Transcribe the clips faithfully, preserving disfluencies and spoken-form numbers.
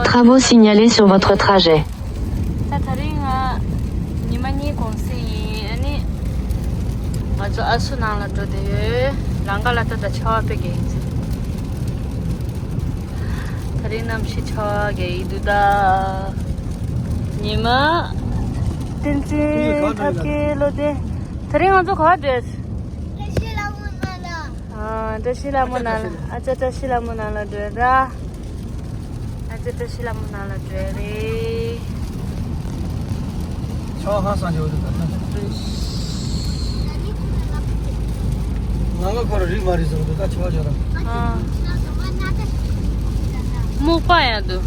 Travaux signalés sur votre trajet. ད་དེ་རིང་ང་ཉི་མ་གཉིས་གུང་སེང་ཡིན། ཨ་ནི་ང་ཚོ་ཨ་སུ་ནང་ལ་འགྲོ་བསྡད་ཡོད། ལམ་ཁ་ལ་ད་ལྟ་ཆར་པ་དཔེ་རྒྱག་གི་འདུག་ད་རིང་གནམ་གཤིས་ཆར་པ་རྒྱག་གི་འདུག་ད་ཉི་མ་བསྟན་འཛིན་ཐབས་མཁས་བློ་ལྡན། དེ་རིང་ང་ཚོ་ག་པར་འགྲོ་ཡོད། བཀྲ་ཤིས་ལྷ་མོ་ནང་ལ། ཨ། བཀྲ་ཤིས་ལྷ་མོ་ནང་ལ། ཨ་ཅག་བཀྲ་ཤིས་ལྷ་མོ་ནང་ལ་འགྲོ་ར། ཨ་ཅག་བཀྲ་ཤིས་ལྷ་མོ་ནང་ལ་འགྲོ་རེད། ཆར་པ་ཧང་སང་རྒྱག་གི་འདུག་ད་ལྟ། ལམ་ཁ་ཁོ་རང་རིག་མ་རིག་ཟེར་གི་འདུག་ད་ཆར་པ་རྒྱག་ར། ཨ། སྨུག་པ་ཡང་འདུག་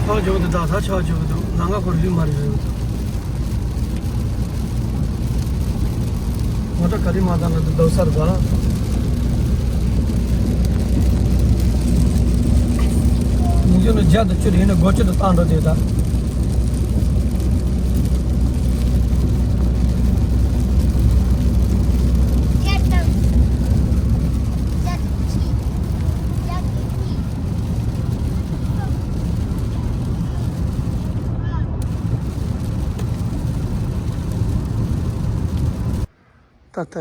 ཆར་པ་རྒྱག་གི་འདུག་ད་ད་ཆར་པ་རྒྱག་གི་འདུག་ལམ་ཁ་ཁོ་རང་རིག་མ་རིག་ཟེར་གི་འདུག་མོ་ཊ་ག་རེ་མ་བཏང་ན་འདུག་སར་ག་ཉིན་རྒྱུན་ནི་བརྒྱ་དང་བཅུ་རེད་ན་དགུ་བཅུ་དུ་བཏང་འགྲོ་དེ་ད། ད་ལྟ་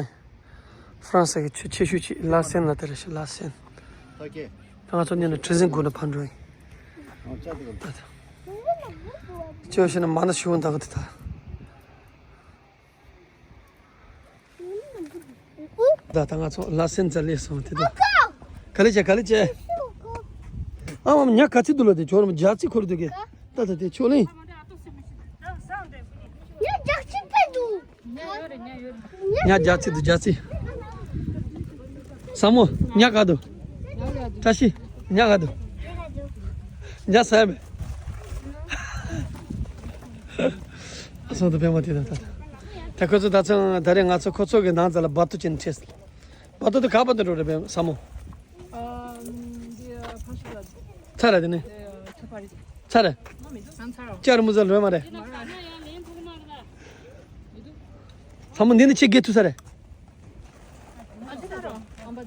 ཧྥ་རན་སི་གི་ཆུ་ཆེ་ཤོས་ཅིག་ལ་སེན་ལ་དེ་རེད་ཤག་ལ་སེན། ད་ང་ཚོ་གཉིས་ནས་གྲུ་གཟིངས་སྒོ་ནས་ཕར་འགྲོ་ཡིན། ད་ལྟ་ཅི་ཡོད་ཞེ་ན་མ་ཎི་ཤིའུ་འདག་གི་དེ་ད། ད་ད་ང་ཚོ་ལ་སེན་ཙ་ལས་སོང་དེ་ད། ག་ལེ་ཅེ་ག་ལེ་ཅེ། ཨ་མ་ཉ་ག་ཚི་འདུག་ལ་དེ་ཁྱོད་རང་རྒྱ་ཚི་ཁུར་འདུག་གི། ད་ད་དེ་ཁྱོད་ལེན། ཉ་རྒྱ་ཚི་འདུག་རྒྱ་ཚི། ཟ་མོ་ཉ་ག་འདུག་བཀྲ་ཤིས་ཉ་ག་འདུག་ཉ་ཟ་མེད། ཨ་སོང་དུ་པད་མ་དེ་དང་ད་ད། ད་ཁོ་ཚོ་ད་ཚང་ད་རེས་ང་ཚོ་ཁོ་ཚོ་གི་ནང་ཚ་ལ་བ་ཏུ་ཅན་ཁྲེས། བ་ཏུ་དུ་ག་པ་དུ་འགྲོ་རེད་པས་ས་མོ། ཚ་ར་དེ་ནི། ཚ་ར། ཅར་མུ་ཟ་ལོས་མ་རེད། ས་མོ་འདི་ནི་ཆེ་གེ་ཐུ་ས་རེད།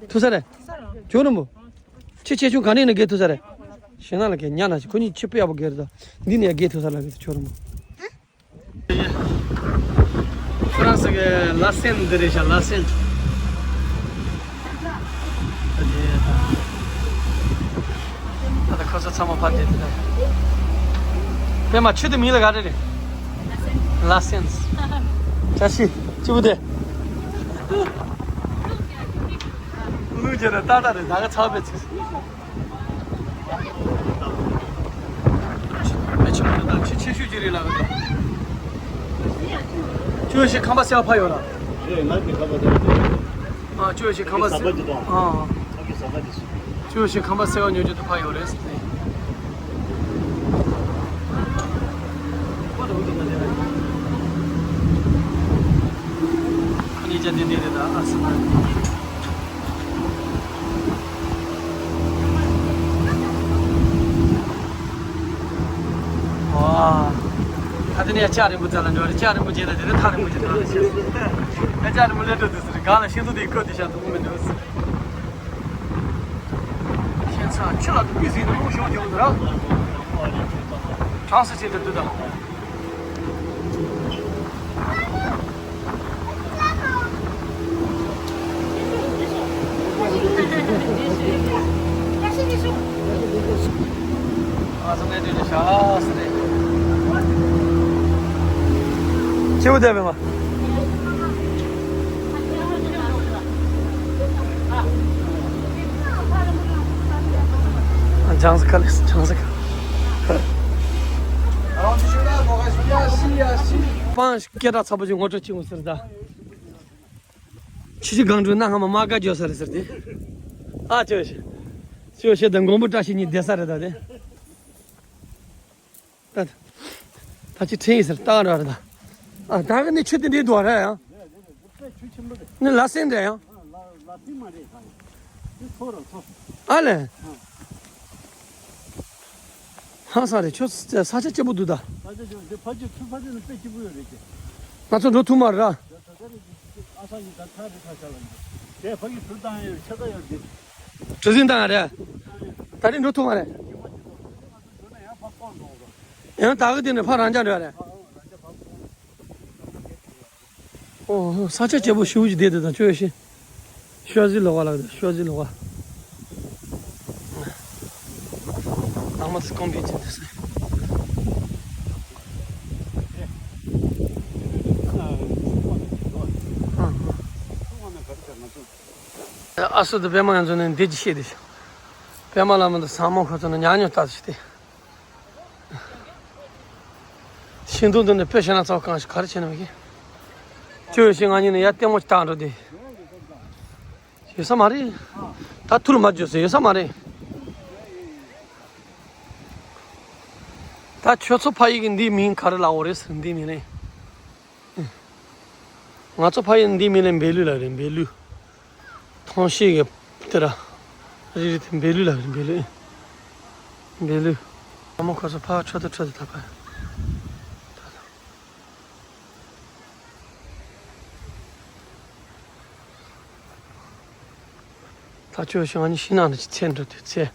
ཐུ་ས་རེད། ཁྱོད་རུ་མོ། ཆེ་ཆེ་ཆུང་ག་ནས་ནི་གེ་ཐུ་ས་རེད། ཤེས་ན་ལ་གེ་ཉ་ན་ཁོ་གཉིས་ཆེ་པོ་ཡག་པོ་གེ་རེད་ད། འདི་ནི་ཡ་གེ་ཐུ་ས་ལ་གེ་ཐུ་ཁྱོད་རུ་མོ། ཧྥ་རན་སི་གི་ལ་སེན་འདི་རེད་ཤག་ལ་སེན། ད་ལྟ་ཁོ་ཚོ་ཚང་མ་ཕར་བསྡད་འདུག་པད་མ་ཆུ་དེ་མིང་ལ་ག་རེ་རེད། ལ་སེན། བཀྲ་ཤིས་ཅི་བུ་དེ། ལུས་ཀྱི་རེད་ཏག་ཏག་རེད་ད་ག་ཚ་བའི་ཚིག་མེ་ཆུང་དུ་དང་ཆེ་ཆེ་ཤོས་ཀྱི་རིགས་ལ་གི་ཅུ་ཤི་ཁང་པ་སེ་བ་ཕ་ཡོད་ལ། ཨ་ཅུ་ཤི་ཁང་པ་སེ་ཨ་ཅུ་ཤི་ཁང་པ་སེ་བ་ཉོ་རྒྱུ་དུ་ཕ་ཡོད་རེད། ཁོ་གཉིས་ཀྱང་དེ་འདྲ་རེད་ད་ཨ་སི། ཨ། ད་དེ་ནས་ལྕགས་རིང་པོ་རྩ་ལ་འགྲོ་རེད། ལྕགས་རིང་པོ་རྗེས་ལ་དེ་ནས་ཐག་རིང་པོ་ཅིག་འགྲོ་རེད་ཤག་ལྕགས་རིང་པོ་སླེབས་འགྲོ་དུས་ཟེར་གང་ལ་ཤིང་ཏོག་དེ་བཀོད་དེ་ཤག་འདུག་མི་འདུག་ཁྱེད་ཚང་ཆུ་ལ་དུ་པི་ཟིན་ནས་རླུང་ཤོར་རྒྱུ་འདུག་ར། གྲང་ས་ཅན་དུ་འདུག་ད། ཁྱེའུ་བསྡད་པས་མ། ལྗང་ས་ཁ་ལས་ལྗང་ས་ཁ། སྤང་སྐད་གྲགས་ཚ་པོ་ཞིག་ངོ་སྤྲོད་བྱེད་འོང་ཟེར་ད། ཆུ་ཆུ་གང་འགྲོ་ན་ཧ་མ་མ་དགའ་འཇོག་ས་རེད་ཟེར་ཏེ། ཨ་ཅོ་ཤི། ཅོ་ཤི་དང་མགོན་པོ་བཀྲ་ཤིས་གཉིས་བསྡད་ས་རེད་ད་དེ། ད་ད་ཅི་ཁྲིད་ཡིན་ཟེར་ལྟ་འདྲ་རེད་ད། ཨ་ད་གི་ནི་ཆུ་དེ་འདྲའི་འདུག་རེད་ཡང་། ནི་ལ་སེང་འདྲ་ཡང་། ཨ་ལས། ཧང་སང་རེད་ཁྱོད་ས་ཆ་སྐྱིད་པོ་འདུག་ད། ང་ཚོ་འགྲོ་ཐུབ་མ་རེད་ར། ཨ་ས་ཡི་ད་ཐག་རེད་ཁ་ཤ་ལ་འདི། དེ་ཕ་གི་གྲུ་བཏང་ཡོད་ཆ་ད་ཡོད་འདི། གྲུ་གཟིངས་བཏང་ཡ་རེད། ད་རེས་འགྲོ་ཐུབ་མ་རེད། ཡང་ད་གི་དེ་ནས་ཕར་རང་འཇགས་འགྲོ་ཡ་རེད། ཨོ་ས་ཆ་སྐྱིད་པོ་ཞེ་པོ་ཅིག་བསྡད་འདུག་ད་ཁྱོད་ཤི། ཤོ་ཟི་ལོ་བ་ལགས་ཤོ་ཟི་ལོ་བ། ནང་མ་ཚོ་ཀོང་པི་ཅི་འདི་སེ། ཨ་སུ་དང་པད་མ་ང་ཚོ་ནས་འདི་ཅི་བཤད་དེ་ཤག་པད་མ་ལ་མ་དང་ས་མོ་ཁོ་ཚོ་ནས་ཉག་ཉོག་ལྟ་ཞིག་སྟེ། ཤིང་སྡོང་འདི་ནས་དཔེ་བཤད་ན་ཚ་བ་གང་ཞིག་ག་རེ་བྱས་ན་མི་གི། ཁྱོད་ཤིང་ང་གཉིས་ནས་ཡར་ལྟད་མོ་ཅིག་བལྟ་འགྲོ་དེ། ཡོད་ས་མ་རེད། ད་ཐུར་མ་བརྗོད་ཟེར་ཡོད་ས་མ་རེད། ད་ཁྱོད་ཚོ་ཕ་ཡུལ་གྱི་འདིའི་མིང་ག་རེ་ལབ་དགོས་རེད་ཟེར་འདིའི་མིང་ལ། ང་ཚོ་ཕ་ཡུལ་འདིའི་མིང་ལ་བེ་ལུ་ལབ་རེད་བེ་ལུ། ཐང་ཤེས་ཀྱི་དེ་ར། རི་རི་དེ་བེ་ལུ་ལབ་རེད་བེ་ལུ། བེ་ལུ། ཨ་མ་ཁོ་ཚོ་ཕ་ཁྲོ་དུ་ཁྲོ་དུ་ད་ཕ། ད་ཁྱོད་ཤང་ནི་ཤིང་ནགས་ལ་ཅི་ཚེ་འགྲོ་དུས་ཚེ།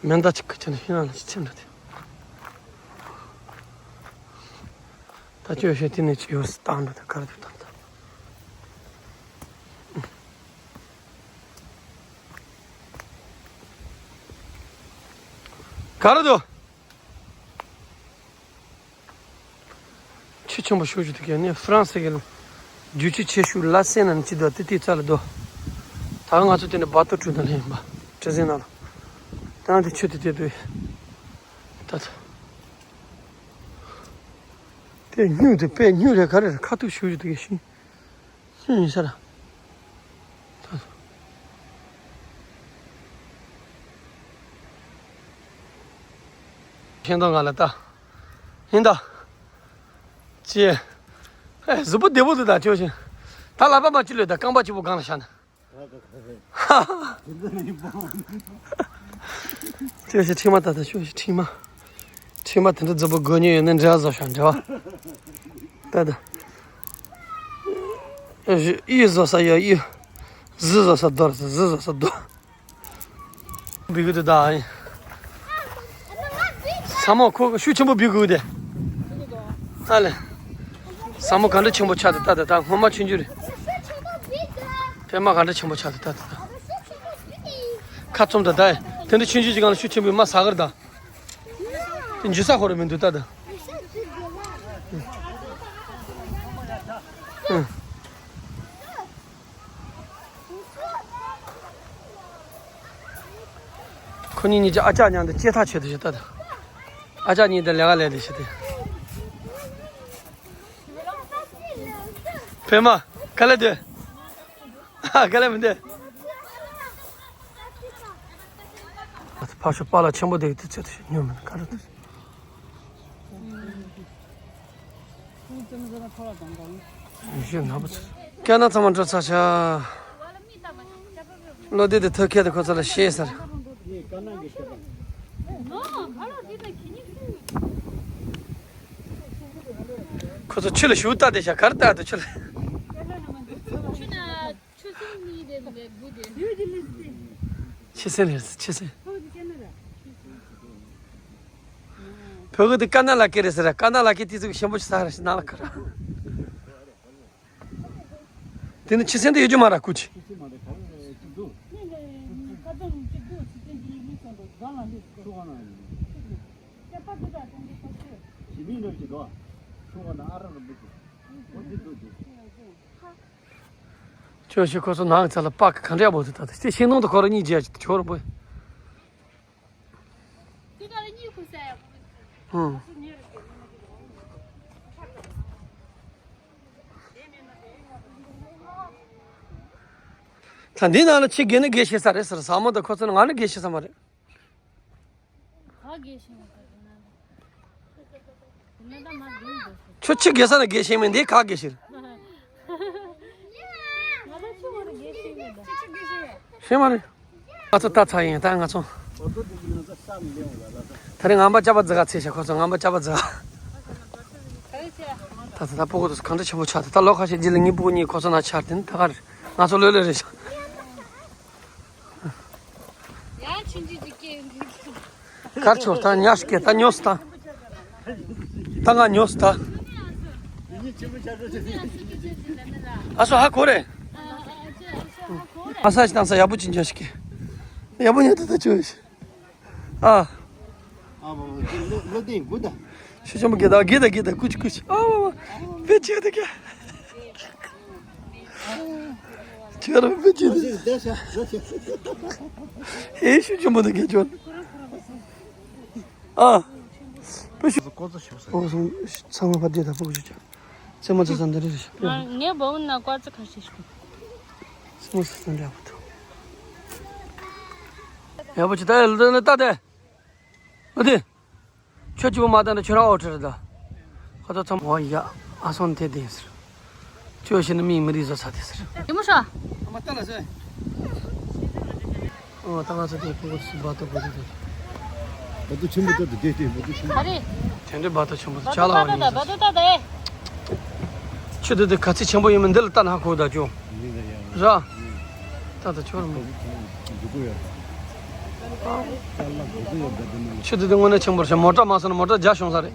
མེ་མདའ་ཅིག་གི་ཆེ་ན་ཤིང་ནགས་ལ་ཅི་ཚེ་འགྲོ་དུས། ད་ཁྱོད་ཤེས་དེ་ནས་ཅི་ཡོད་སི་བཏང་འགྲོ་དུས་གར་དུ་བཏང་ད། གར་དུ། ཆུ་ཆེན་པོ་ཤུགས་ཆུ་དེ་གས་ནི་ཧྥ་རན་སི་གི་རྒྱུག་ཆུ་ཆེ་ཤོས་ལ་སེ་ན་ནི་ཅི་འདུག་དེ་དེའི་རྩ་ལ་འདུག་ད་ང་ཚོ་དེ་ནས་བ་ཏོ་ཁྲུ་ན་ལེན་པ་གྲུ་གཟིངས་ནང་ལ། ད་ང་དེ་ཆུ་དེ་དེ་དུས། ད་ད། དེ་སྨྱུག་དེ་དཔེ་སྨྱུག་རེད་ག་རེ་རེད་ཁ་ཐུག་ཤུགས་ཆུ་དེ་གས་ཤིང་། སུ་ཡིན་ས་ར། ཤེས་མདོག་ང་ལ་ལྟ། ཡིན་ད། ཅེ། ཨེ་གཟུགས་པོ་བདེ་པོ་འདུག་ད་ཅོ་ཞིང་། ད་ལག་པ་མ་ཅི་ལོས་ད་རྐང་པ་གཅིག་པོ་སྒང་ལ་བཞག་ན། ཅོ་ཞིང་ཁྲིད་མ་ད་ད་ཅོ་ཞིང་ཁྲིད་མ། ཁྲིད་མ་དེ་འདྲ་རྫི་པོ་དགོས་ཉེན་ཡོད་ན་འབྲེལ་བ་བཟོ་ཤག་འབྲེལ་བ། ད་ད། ཨི་བཟོ་ས་ཡ་ཨི། གཟི་བཟོ་ས་རྡོ་ར་ས་གཟི་བཟོ་ས་རྡོ། བི་གུ་དུ་ད་ཨ་ཡིན། ས་མོ་ཁོ་ཤུགས་ཆེན་པོ་བི་གུ་དེ། ཨ་ལེ། ས་མོ་ག་འདྲ་ཆེན་པོ་ཆགས་དུ་ད་ད་ད་སྔོན་མ་ཆུང་ཆུང་རེད། པད་མ་ག་འདྲ་ཆེན་པོ་ཆགས་དུ་ད་ད་ད། ཁ་བཙུམ་ད་ད་ཨེ། དེ་འདྲ་ཆུང་ཆུང་ཅིག་གང་ལ་ཤུགས་ཆེན་པོའི་མ་ཟ་གར་ད། དེ་འཇུ་ས་ཧོ་རེ་མི་འདུག་ད་ད། ཨ། ཁོ་གཉིས་གཉིས་ཀྱི་ཨ་ཅག་མཉམ་དུ་སྐྱེ་ཐག་ཆོད་དུ་ཞིག་ལྟ་དང་། ཨ་ཅག་གཉིས་དང་ལས་ཀ་ལས་དེ་ཞིག་སྟེ། པད་མ། ག་ལེ་འདོད། ག་ལེ་མི་འདོད། ཕ་ཤོ་པ་ལ་ཆེན་པོ་དེ་དུས་ཚོད་དུ་ཞིག་ཉོ་མིན་ག་རེ་དུ། ཞེས་ན་བུ་ཚོ། སྐད་ན་ཚང་མ་འགྲོ་ཚར་ཤག་བློ་བདེ་དེ་ཐོད་ཁད་དེ་ཁོ་ཚོ་ལ་ཤེས་ཟེར། ཁོ་ཚོ་ཆུ་ལ་ཞུགས་ལྟ་དེ་ཤག་གར་ལྟ་དེ་ཆུ་ལ། ཆུ་སྲིན་ལས་ཆུ་སྲིན། བོད་གི་དེ་ཀ་ན་ལ་ཀེ་རེད་ཟེར། ཀ་ན་ལ་ཀེ་དེ་ཚོ་གི་ཞིམ་པོ་ཞིག་ཟ་ར་ཞིག་ནང་ལ་ཁར། དེ་ནི་ཆུ་སྲིན་དེ་ཡོད་རྒྱུ་མ་ར་ཀུ་ཅི། ཁྱོད་ཤི་ཁོ་ཚོ་ནང་ཚ་ལ་པག་ག་འདྲ་བོ་དེ་ད་དེ་ཤིང་སྡོང་དུ་ཁོ་ར་གཉིས་རྒྱལ་ཆོར་བོ། ད་འདི་ནང་ལ་ཆི་དགེ་ནི་དགེ་ཤེས་ས་རེད་ཟེར། ས་མོ་དང་ཁོ་ཚོ་ནི་ང་ནི་དགེ་ཤེས་ས་མ་རེད། ཁྱོད་ཆི་དགེ་ས་ནི་དགེ་ཤེས་མིན་འདི་ག་དགེ་ཤེས། ཤེས་མ་རེད། ང་ཚོ་ལྟ་ཚར་ཡིན་ད་ང་ཚོ། ད་རེས་ངང་པ་སྐྱ་པ་རྫི་ག་ཚེ་ཤ་ཁོ་ཚོ་ངང་པ་སྐྱ་པ་རྫི་ག་ད་ད་ད་སྤུ་གུ་དུ་གང་འདྲ་ཆེན་པོ་ཆགས་ཏེ་ད་ལོ་ཁ་ཤས་རྗེས་ལ་ངའི་སྤུ་གུ་གཉིས་ཁོ་ཚོ་ན་ཆར་དེ་ནི་ད་ག་རེད། ང་ཚོ་ལོས་ལོས་རེད་ཤག་གར་ཆོག་ད་ཉར་སྐད་ད་ཉོས་ད། ད་ང་ཉོས་ད། ཨ་སོ་ཧ་གོ་རེད། ཨ་ས་ཞིག་དང་ས་ཡག་པོ་ཅིག་ཉར་སྐད། ཡག་པོ་ཉར་ད་ད་ཆོས་ཤིག་ཨ། ཨ་བ་བ་ལོ་ལོ་ཏིང་གུ་ད། ཤུ་ཆེན་པོ་གེ་ད་གེ་ད་གེ་ད་ཀུ་ཆི་ཀུ་ཆི། ཨ་བ་བ་བེ་ཆེ་ད་གེ། ཁྱོད་རང་བེ་ཆེ་ད། ཨེ་ཤུ་ཆེན་པོ་ད་གེ་ཁྱོད། ཨ། བེ་ཤུ། ཨོ་སོང་ཚང་མ་ཕ་དེ་ད་ཕུག་ཆུ་ཆ། ཚེ་མ་ཚེ་ས་འདི་རེད། ང་ངའི་བུ་ན་ཀོ་ཙི་ཁ་ཤས་ཤིག་ཚེ་མ་ཚེ་ས་འདི་ཡག་པོ་འདུག་ཡག་པོ་ཅི་ད་ལ་ད་ལྟ་དེ། ཨ་དེ། ཁྱོད་གཅིག་པུ་མ་བཏང་ན་ཁྱོད་རང་ཨོ་ཁྲི་རེད་ད། ཁོ་ཚོ་ཚང་མ་ཡ་ཨ་སོང་དེ་དེ་ཟེར། ཁྱོད་ཤི་ན་མིའི་མི་རིགས་བཟོ་ས་དེ་ཟེར། ཡིན་མོ་ཤོ། ཨ་མ་ལྟ་ལ་ཟེར། ཨོ་ད་ང་ཚོ་དེ་ཕུ་གུ་སུ་བ་ཏོ་བ་ཏོ་དེ། བ་ཏོ་ཆེན་པོ་ཏོ་དེ་དེ་བ་ཏོ་ཆེན་པོ། ག་རེ། དེ་འདྲའི་བ་ཏོ་ཆེན་པོ་བ་ཏོ་ཆ་ལ་ཏ་ཏ་ད་བ་ཏོ་ཏ་ཏ་ཨེ། ཁྱོད་དེ་དེ་ག་ཚོད་ཆེན་པོ་ཡིན་མིན་འདི་ལ་ལྟ་ན་ཧ་གོ་ད་ཅུང་། ར། ད་ད་ཆོར་མོ། ཁྱོད་དེ་དེ་དངོས་གནས་ཆེན་པོ་རེད་ཤག་མོ་ཊ་མ་སོང་ན་མོ་ཊ་རྒྱ་ཤོང་ས་རེད།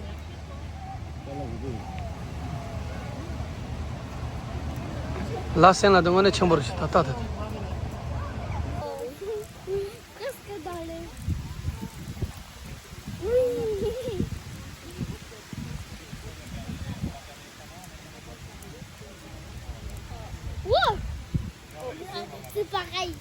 ལ་སེང་ལ་དེ་དངོས་གནས་ཆེན་པོ་རེད་ཤག་ད་ད་ད་ད། Presque dans les. Oui. Wow. C'est pareil.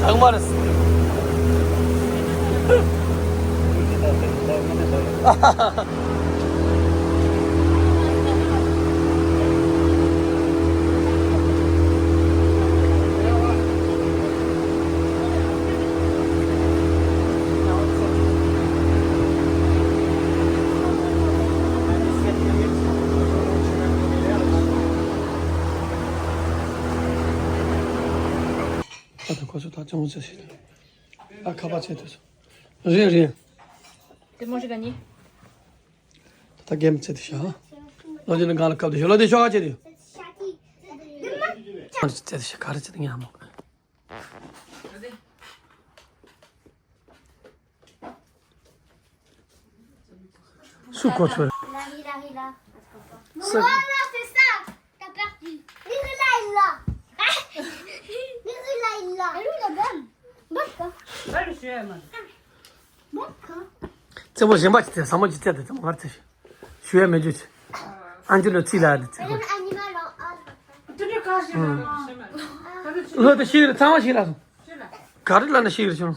ཟངས་མ་རེད། ད་ལྟ་ཁོ་ཚོ་ད་ཅུང་ཟད་ཞིག་ད་ཁ་པར་བྱེད་ཐུབ་སོང་། རེད་རེད། C'est bon, j'ai gagné. ད་གེམ་རྩེ་དེ་ཤ། ལོ་དེ་ནི་གང་ལ་སྐབས་དེ་ཤ་ལོ་དེ་ཤོག་ཁ་ཆེ་དེ། གང་རྩེ་དེ་ཤ་ག་རེ་རྩེ་དེ་ངས་མོ། སུ་གོ་ཚོད། Voilà, c'est ça. T'as perdu. Nirila illa. Nirila illa. Allô, la dame. D'accord. D'accord. རྩེ་མོ་གཞན་པ་ཅིག་རྩེ་ཟབ་མོ་ཅིག་རྩེ་དེ་ཚང་མ་ངར་རྩེ་ཞུ་ཡ་མེད་རྒྱུ་ཅིག་ཨ་འཇུ་ལོ་ཚིག་ལ་རྩེ་གོ་ལྷོད་དུ་ཤི་རེ་ཚང་མ་ཤི་ར་སོང་། ག་རེ་ལབ་ན་ཤི་རེ་བྱུང་།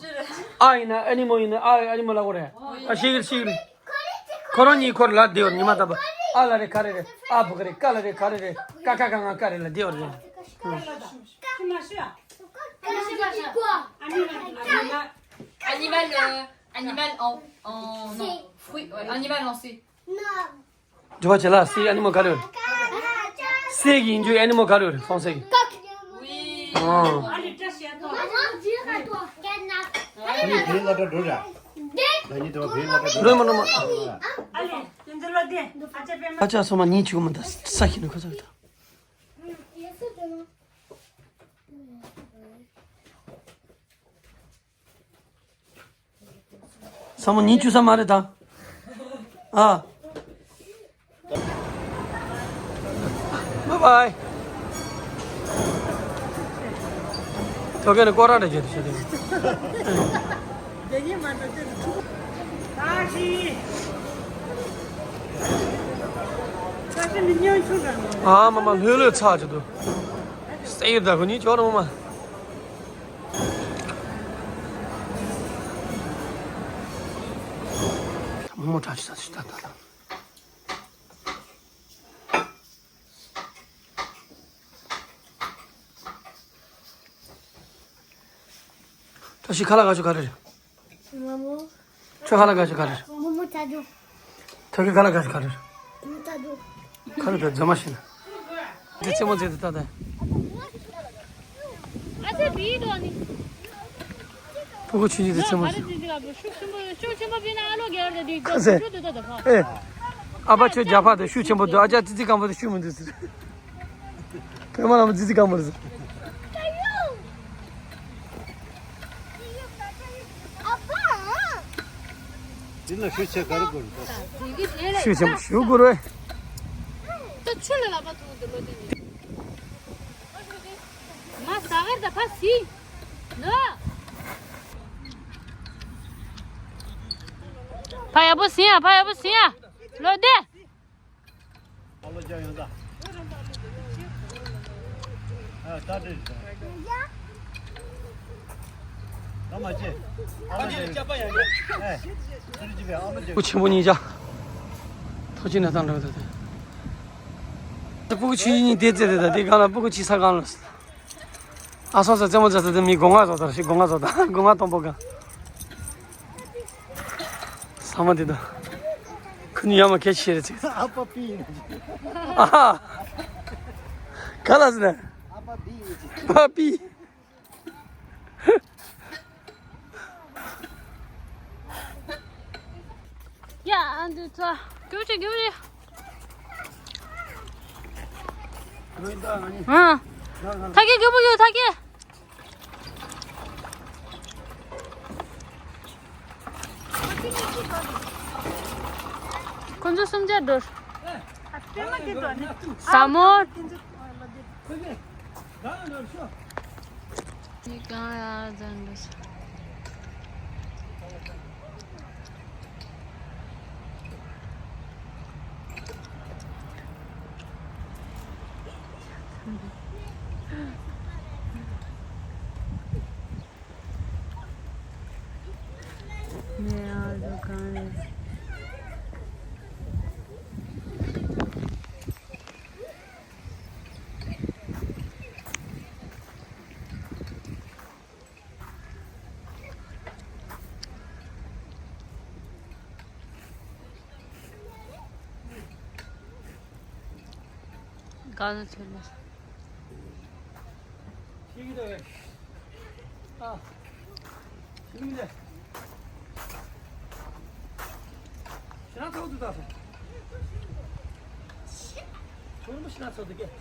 ཨ་ཡིན་ན་ཨ་ནི་མོ་ཡིན་ན་ཨ་ཨ་ནི་མོ་ལབ་དགོས་རེད། ཨ་ཤི་རེ་ཤི་རེ། ཁོ་རང་གཉིས་ཁོར་ལ་བདེ་བར་ཉི་མ་ལྟ་བུ། ཨ་ལ་རེ་ག་རེ་རེད། ཨ་བུ་ག་རེ་ཀ་ལ་རེ་ག་རེ་རེད། ཀ་ཁ་ག་ང་ཀ་རེ་ལ་བདེ་བར་རེད། Animal, euh, animal en, en, non, fruit, ouais, animal en C. འགྲེལ་པ་བྱེད་ལ་སའི་ཨ་ནི་མོ་ག་རེ་ཡོད། སའི་གི་ཡིན་རྒྱུའི་ཨ་ནི་མོ་ག་རེ་ཡོད་རེད་ཧྥོང་སའི་གི། Oui. ཨོ། Maman, dire à toi. Canard. རོལ་མོ་རོལ་མོ། ཨ་ཅག་སོ་མ་གཉིས་བྱུག་མི་འདུག་ས་ཞིག་ནས་ཁ་ཚ་གི་ད། ས་མོ་ཉིན་བཅུ་ས་མ་རེད་ད། ཨ། Bye bye. ཐོག་ཁ་ནས་སྐོར་ར་འདྲ་བྱེད་དུ་བྱེད་དུ། ཨ་མ་མ་ལྷོད་ལྷོད་ཚགས་བྱེད་དུ། སེ་ཡི་ད་ཁོ་གཉིས་ཅོག་ར་མ་མ། མོ་གྲ་ཞིག་ས་ཞིག་ད་ད་ད། བཀྲ་ཤིས་ཁ་ལག་ག་ཅུ་ག་རེ་རེད། མོ་མོ། ཁྱོད་ཁ་ལག་ག་ཅུ་ག་རེ་རེད། མོ་མོ་ད་དུ། ཐོག་ཁའི་ཁ་ལག་ག་ཅུ་ག་རེ་རེད། མོ་ད་དུ། ཁ་ལག་དེ་རྫུན་མ་ཤེས་ན། འདི་རྩེད་མོ་རྩེ་དུས་ད་ལྟ། ཨ་ཙི་བི་འགྲོ་ནི། སྤུ་གུ་ཆུང་ཆུང་དེ་རྩེད་མོ་རྩེ། ཤུགས་ཆེན་པོ་ཤུགས་ཆེན་པོ་བྱས་ན་ཨ་ལོ་རྒྱལ་བ་དང་དེ་ཁ་ཟེར། ཁྱོད་དེ་ད་ད་ཕ། ཨེ། ཨ་ཕ་ཁྱོད་རྒྱ་ཕ་དང་ཤུགས་ཆེན་པོ་འདུག་ཨ་ཅག་ཙི་ཙི་སྐམ་པོ་དེ་ཤུགས་མི་འདུག་ཟེར། ཕ་མ་ལ་མ་ཙི་ཙི་སྐམ་པོ་རེད་ཟེར། འདི་ལ་ཤུགས་ཆེ་ག་རེ་དགོས་རེད། ཤུགས་ཆེན་པོ་ཞུ་དགོས་རེད། ད་ཆུ་ལ་ལག་པ་ཐུག་འདི་ལོ་དེ་ནི། མ་ཟ་གར་ད་ཕ་སི། ནོ། ཕ་ཡག་པོ་སི་ཡ། ཕ་ཡག་པོ་སི་ཡ། ལོ་དེ། ཨ་ལོ་ཅག་ཡོང་ད། ཨ་ད་དྲིལ་སོང་། ད་མ་བྱེད། ཨ་ལོ་ཅག་ཡོང་། ཨེ། ཚུར་ཅི་བས་ཨ་ལོ་ཅག་སྤུ་གུ་ཆེན་པོ་གཉིས་ཀྱང་ཐོག་ཅིག་ན་བཏང་འགྲོ་འདུག་སྟེ། སྤུ་གུ་ཆུང་ཆུང་གཉིས་དེ་རྩེ་དེ་དང་དེ་གང་ལ་སྤུ་གུ་ཆེ་ས་གང་ལ། ཨ་སང་ས་རྩེད་མོ་རྩེ་ས་དེ་མི་སྒོ་ང་བཟོ་ལྟར་ཞིག་སྒོ་ང་བཟོ་ལྟར་སྒོ་ང་སྟོང་པོ་གང་། ཟ་མ་དེ་དང་། ཁོ་གཉིས་ཡ་མ་གལ་ཆེ་རེད་ཅིག་ཨ་ཕ་པི་ཡིན་ཅིག་ཨ་ཧ། ག་ལ་ཟེར་ན། ཨ་ཕ་པི་ཡིན་ཅིག་ཨ་ཕ་པི། ཡ་ཨ་འདི་ཚོ་རྒྱུག་ཅིག་རྒྱུག་ཅིག་ཨ། ཐ་ཀེ་རྒྱུག་པོ་རྒྱུག་ཐ་ཀེ། ཁོ་ཚོ་གསུམ་ཆ་འགྲོ། ཟ་མོ། གང་ལ་ཐོན་ནས། ཤེས་ཀྱི་འདུག་གས། ཨ། ཤེས་ཀྱི་འདུག་ཤི་ན་ཚོགས་འདུག་ད་སོང་། ཁྱོད་རང་ཤི་ན་ཚོགས་འདུག་གས།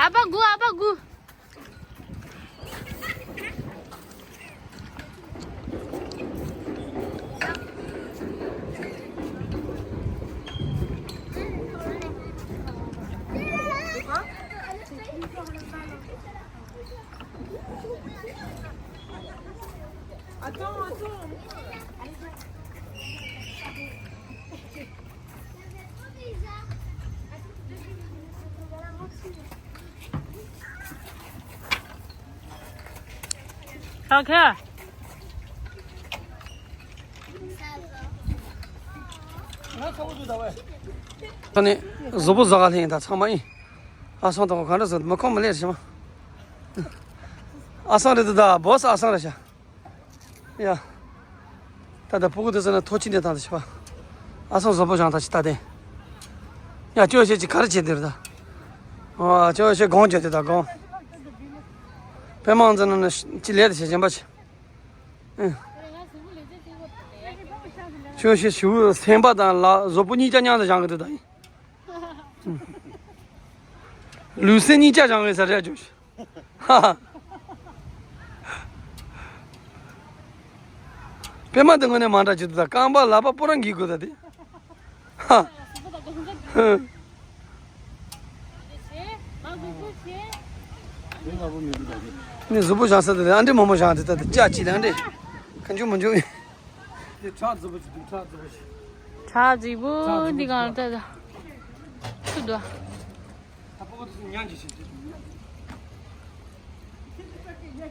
ཨ་ཕ་སྒུག་ཨ་ཕ་སྒུག Attends, attends. ཁ་ཁ། ད་ནི་གཟུགས་པོ་བཟོ་ག་ལྷན་ད་ཚང་མ་ཡིན། ཨ་སང་དང་ག་འདྲ་ཟེར་མི་ཁོམ་མི་ལེར་ཞིམ། ཨ་སང་རེད་ད་བོ་ས་ཨ་སང་རེད་ཤག་ཡ། ད་ལྟ་ཕྲུ་གུ་དེ་ཚོ་ནི་ཐོ་ཅི་འདི་དང་དུ་ཆི་བ། ཨ་སང་བཟོ་པོ་བཞག་ཐག་ཆི་ད་དེ། ཡ་ཅོ་ཤེ་ཅི་ག་རེ་བྱེད་དེ་རེད་ད། ཨ་ཅོ་ཤེ་གོང་བྱེད་དེ་ད་གོང་། པད་མ་ཚོ་ནི་ཅི་ལས་དེ་བྱེད་བཞིན་པ་ཆི། ཨ། ཅོ་ཤེ་ཞུ་སེམས་པ་དང་ལ་བཟོ་པོ་གཉིས་ཀ་མཉམ་དུ་བཞག་གི་འདུག་ད་ཡིན། ལུས་སེམས་གཉིས་ཀ་སྦྱང་བའི་ས་རེད་ཅོ་ཤེ། ཧ་ཧ། པད་མ་དེ་དངོས་གནས་མ་འདྲ་ཅིག་འདུག་ད། རྐང་པ་ལག་པ་པོ་རང་གིས་དགོས་ད་དེ། ཧ། ཧ། ནི་གཟུགས་པོ་བཞག་ས་དེ་ཨ་འདྲེ་མོ་མོ་བཞག་དེ་ད་དེ་ལྕགས་ཅིག་ལ་ཨ་འདྲེ། གང་བྱུང་མི་འབྱུང་། དེ་ཁྲག་རྫིག་པོ་ཅིག་འདུག་ཁྲག་རྫིག་པོ་ཞིག་ཁྲག་རྫིག་པོ་འདི་གང་ལྟར་ད། ཆུ་འདུག་ད་ཕྲུ་གུ་དེ་ཚོ་ཉམས་ཀྱི་ཞིག་འདུག་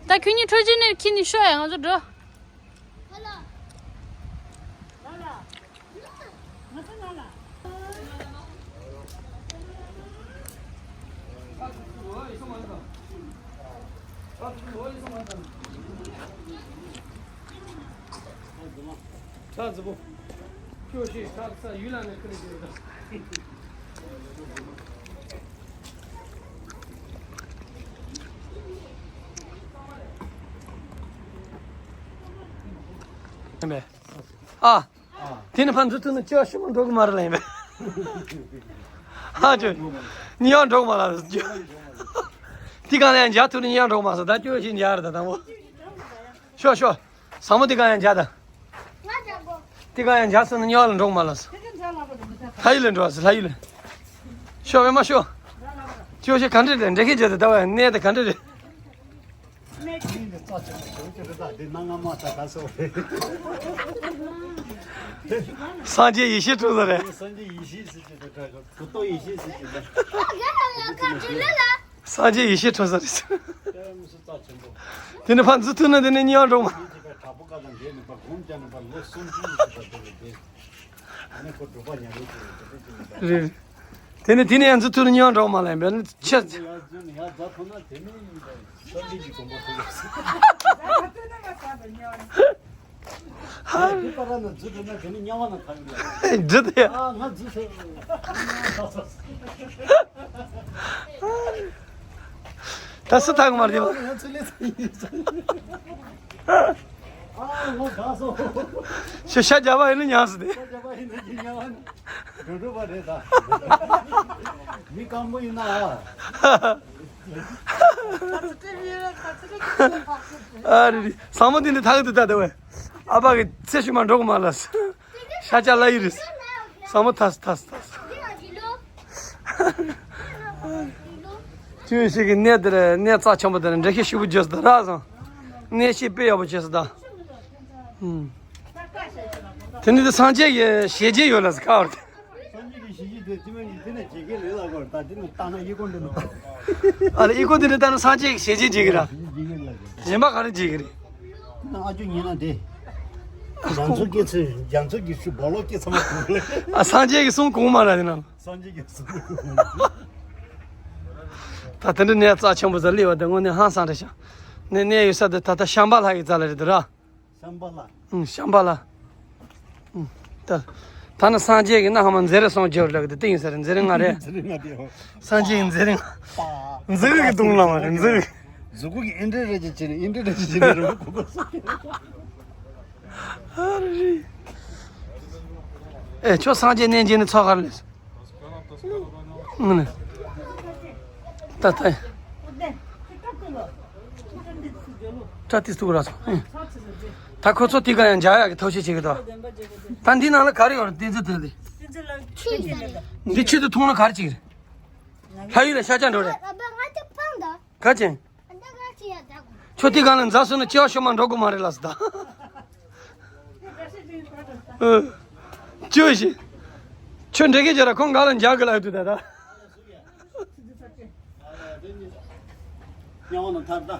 ད་ཁྱོད་གཉིས་འཕྲོད་ཅིག་ནས་ཁྱེར་ནས་ཤོག་ཡ། ང་ཚོ་འགྲོ། ཁྲག་རྫི་པོ། ཁྱོད་ཤི་ཁྲག་ས་ཡུལ་ལ་ནས་ཁུར་རྒྱུ་རེད། ཨ། དེ་ནི་ཕར་འཛུལ་ཐུབ་ན་སྐྱེ་བ་ཕྱི་མ་འགྲོ་གི་མ་རེད་ལ་ཡིན་པས། ཧ་ཅོ། ཉི་ཡང་འགྲོ་གི་མ་ལ། དེ་གང་ལ་ཡང་འཇག་ཐུབ་ན་ཉི་ཡང་འགྲོ་གི་མ་སོང་། ད་སྐྱོ་ཞིག་འཇག་རེད་ད་དང་པོ། ཤོག་ཤོག་བཟང་མོ་དེ་གང་ཡང་འཇག་ད། དེ་གང་ཡང་འཇག་སོང་ན་ཉི་ཡང་ལ་འགྲོ་གི་མ་ལ་སོང་། ལྷ་ཡུལ་ལ་འགྲོ་ཟེར་ལྷ་ཡུལ་ལ། ཤོག་བས་མ་ཤོག་སྐྱོ་ཞིག་ག་འདྲ་རེད་འདྲ་ཁྱེད་འཇག་ད་ད་བས་གནས་ད་ག་འདྲ་རེད། སངས་རྒྱས་ཡེ་ཤེས་འཁྲུངས་ས་རེད། སངས་རྒྱས་ཡེ་ཤེས་ཟེར་གྱི་འདུག་གྲྭ་གི་གུ་ཏོ་ཡེ་ཤེས་ཟེར་གྱི་འདུག་སངས་རྒྱས་ཡེ་ཤེས་འཁྲུངས་ས་རེད། དེ་ནི་ཕར་འཛུལ་ཐུབ་ན་དེ་ནི་ཉི་མ་འགྲོ་མ། རེད། དེ་ནི་དེ་ནས་ཡང་འཛུལ་ཐུབ་ན་ཉི་མ་འགྲོ་མ་ལ་ཡིན་པས་ནི་ཆེ། འདི་པ་ར་ན་འཛུལ་ཐུབ་ན་དེ་ནི་དམྱལ་བ་ན་ཐར་གི་རེད། འདི་དེ། ཨ་ང་འཛུལ་ཐུབ། ད་སུ་ཐར་གི་མ་རེད་པ། ང་ཚུར་ལས་ཚར་ཡིན། ཨ་ང་དགའ་སོང་། ཤ་ཤ་རྒྱབ་པ་ཡིན་ན་ཉམས་སུ་དེ། ཤ་རྒྱབ་པ་ཡིན་ན་ཅི་ཉམས་སུ་འགྲོ་འགྲོ་པ་རེད་ད། མི་སྐམ་པོ་ཡིན་ན་ཨ། ཨ་རི་རི་ཟ་མོ་དེ་འདི་ཐག་ཏུ་ད་དེ་བས། ཨ་ཕ་གི་ཚེ་ཤུལ་མ་འགྲོ་གི་མ་ལ། ཤ་ཆ་ལ་ཡི་རི། ཟ་མོ་ཐ་ཐ་ཐ། ཅུང་ཞིག་གི་གནས་དེར་གནས་རྩ་ཆེན་པོ་དེར་འགྲེལ་བཤད་ཞིབ་པོ་བརྗོད་སོང་ད་ར་སོང་། གནས་བཤད་དཔེ་ཡག་པོ་བྱས་སོང་ད། ཨུམ། དེ་ནི་དེ་སངས་རྒྱས་ཀྱི་ཞལ་མཇལ་ཡོད་ལ་ཟེར་ཁ་བར་དེ། སངས་རྒྱས་ཀྱི་ཞལ་མཇལ་དེ་ཅི་མ་ཡིན་དེ་ནས་བྱེད་ཀྱི་ལས་ལ་གོ་ད་དེ་ནི་ལྟ་ན་ཨི་ཀོ་འདི་ནི། ཨ་ལ་ཨི་ཀོ་འདི་ནི་ལྟ་ན་སངས་རྒྱས་ཀྱི་ཞལ་མཇལ་བྱེད་ཀྱི་ར། གཞན་པ་ག་རེ་བྱེད་ཀྱི་རེད། ཨ་ཅོ་ཉན་ན་དེ། རྒྱ་མཚོ་སྐྱེ་ཚེ་རྒྱ་མཚོ་གི་ཤུ་སྦོ་ལོ་སྐྱེ་ཚང་མ་གོ་ལེ། ཨ་སངས་རྒྱས་ཀྱི་གསུང་གོང་མ་ར་དེ་ན། སངས་རྒྱས་ཀྱི་གསུང་གོང་མ། ད་དེ་འདྲ་གནས་རྩ་ཆེན་པོ་ཟ་ལི་བ་དེ་དངོས་གནས་ཧང་སང་རེད་ཤག་གནས་གནས་ཡོད་ས་དེ་ད་ལྟ་ཤམ་བྷ་ལ་གི་རྩ་ལ་རེད་དེ་ར། ཤམ་བྷ་ལ། ཨང་ཤམ་བྷ་ལ། ཨང་ད། ད་ནི་སངས་རྒྱས་ཀྱི་ན་ཧ་མ་མཛད་རེ་སོང་རྒྱབ་ལ་གི་དེ་ཏིང་ཟེར་མཛད་རེ་ང་རེ། མཛད་རེ་ང་དེ་ཧོ། སངས་རྒྱས་ཀྱི་མཛད་རེ་ང་། མཛད་རེ་གི་དུང་ལ་མ་རེ་མཛད་རེ། གཟུགས་པོ་གི་ཨིན་དྲི་རེ་ཅི་ཅི་ནི་ཨིན་དྲི་རེ་ཅི་ཅི་ནི་རེ་གོ་གོ་སོ། ཨ་རི། ཨེ་ཁྱོད་སངས་རྒྱས་གནས་མཇལ་ནི་ཚོགས་ག་རེ་ལས། ཨུམ། ད་ད། ད་ཏིས་ཏུ་ར་སོང་། ད་ཁོ་ཚོ་དེ་ག་ཡང་འཇག་ཡག་གི་ཐབས་ཤེས་བྱེད་ཀྱི་འདུག་ད་འདི་ནང་ལ་ག་རེ་ཡོད་རེད་ཏིན་ཙི་ཏི་ལི། འདི་ཆུ་དེ་འཐུང་ན་ག་རེ་བྱེད་ཀྱི་རེད། ལྷ་ཡུལ་ལ་ཤ་ཆ་འགྲོ་རེད། ག་ཅན། ཁྱོད་དེ་ག་ལ་འཛག་སོང་ན་སྐྱེ་བ་ཤོ་མ་འགྲོ་གི་མ་རེད་ལ་སི་ད། ཅོ་ཞིག་ཁྱོད་འདྲེ་གི་ཇ་ར་ཁོང་ག་ལ་འཇག་གི་ལ་ཡོད་དུ་ད་ད། ཉ་བ་ན་ཐར་ད།